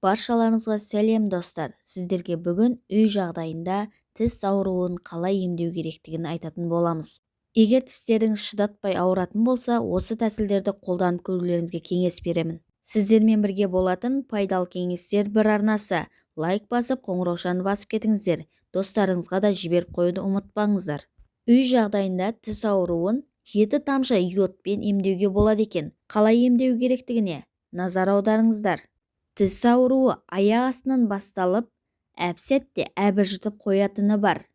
Баршаларыңызға сәлем, достар! Сіздерге бүгін үй жағдайында тіс ауруын қалай емдеу керектігін айтатын боламыз. Егер тістеріңіз шыдатпай ауыратын болса, осы тәсілдерді қолданып көрулеріңізге кеңес беремін. Сіздермен бірге болатын «Пайдалы кеңестер» бір арнасы. Лайк басып, қоңыраушаны басып кетіңіздер. Достарыңызға да жіберіп қоюды ұмытпаңыздар. Үй жағдайында тіс ауруын 7 тамшы йодпен емдеуге болады екен. Қалай емдеу керектігіне назар аударыңыздар. Тіс ауруы аяқ астынан басталып, әп-сәтте әбжітіп қоятыны бар.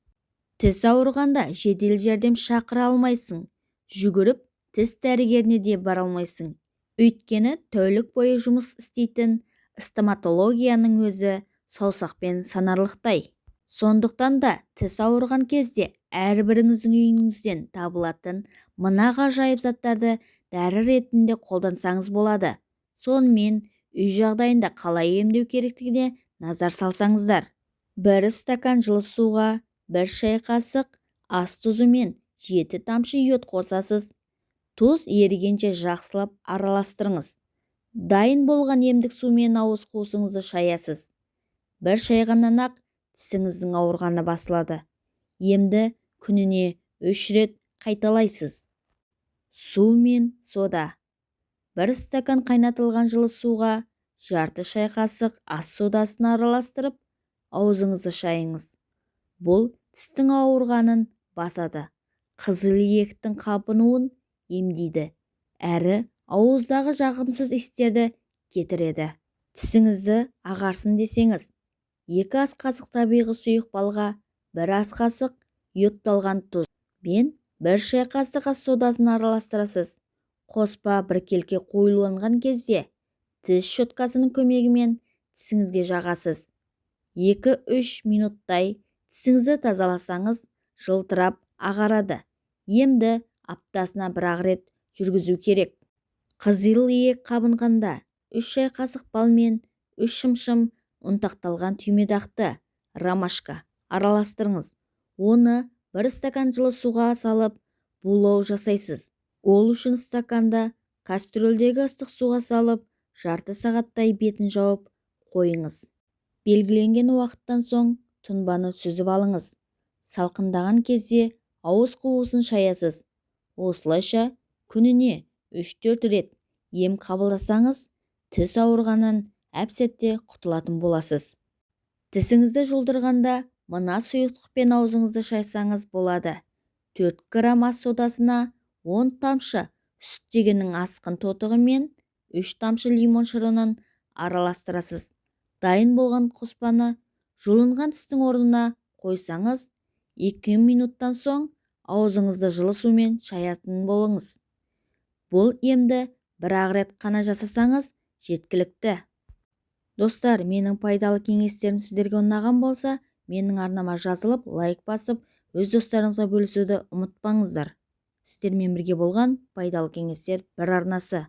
Тіс ауырғанда жедел жәрдем шақыра алмайсың, жүгіріп тіс дәрігеріне де бара алмайсың. Өйткені тәулік бойы жұмыс істейтін стоматологияның өзі саусақпен санарлықтай. Сондықтан да тіс ауырған кезде әрбіріңіздің үйіңізден табылатын мына ғажайып заттарды дәрі ретінде қолдансаңыз болады. Сонымен, үй жағдайында қалай емдеу керектігіне назар салсаңыздар. 1 стакан жылы суға 1 шай қасық ас тұзы мен 7 тамшы йод қосасыз. Тұз ерігенше жақсылап араластырыңыз. Дайын болған емдік сумен ауыз қуысыңызды шаясыз. Бір шайғаннан-ақ тісіңіздің ауырғаны басылады. Емді күніне үш рет қайталайсыз. Су мен сода. 1 стакан қайнатылған жылы суға жарты шай қасық ас содасын араластырып, аузыңызды шайыңыз. Бұл тістің ауырғанын басады, қызыл иектің қабынуын емдейді әрі ауыздағы жағымсыз иістерді кетіреді. Тісіңізді ағарсын десеңіз, 2 ас қасық табиғи сұйық балға 1 ас қасық йодталған тұз бен 1 шай қасық ас содасын араластырасыз. Қоспа біркелкі қоюланған кезде тіс щеткасының көмегімен тісіңізге жағасыз. 2-3 минуттай тісіңізді тазаласаңыз, жылтырап ағарады. Емді аптасына бір-ақ рет жүргізу керек. Қызыл иек қабынғанда 3 шай қасық бал мен 3 шымшым ұнтақталған түймедақты, ромашка, араластырыңыз. Оны 1 стакан жылы суға салып, булау жасайсыз. Ол үшін стаканды кастрюльдегі ыстық суға салып, жарты сағаттай бетін жауып қойыңыз. Белгіленген уақыттан соң тұнбаны сүзіп алыңыз. Салқындаған кезде ауыз қуысын шаясыз. Осылайша күніне 3-4 рет ем қабылдасаңыз, тіс ауырғаннан әп-сәтте құтылатын боласыз. Тісіңізді жудырғанда мына сұйықтықпен аузыңызды шайсаңыз болады. 4 грамм ас содасына 10 тамшы сүттегінің асқын тотығы мен 3 тамшы лимон шырынын араластырасыз. Дайын болған қоспаны жұлынған тістің орнына қойсаңыз, 2 минуттан соң аузыңызды жылы сумен шаятын болыңыз. Бұл емді бір-ақ рет қана жасасаңыз, жеткілікті. Достар, менің пайдалы кеңестерім сіздерге ұнаған болса, менің арнама жазылып, лайк басып, өз достарыңызға бөлісуді ұмытпаңыздар. Сіздермен бірге болған «Пайдалы кеңестер» бір арнасы.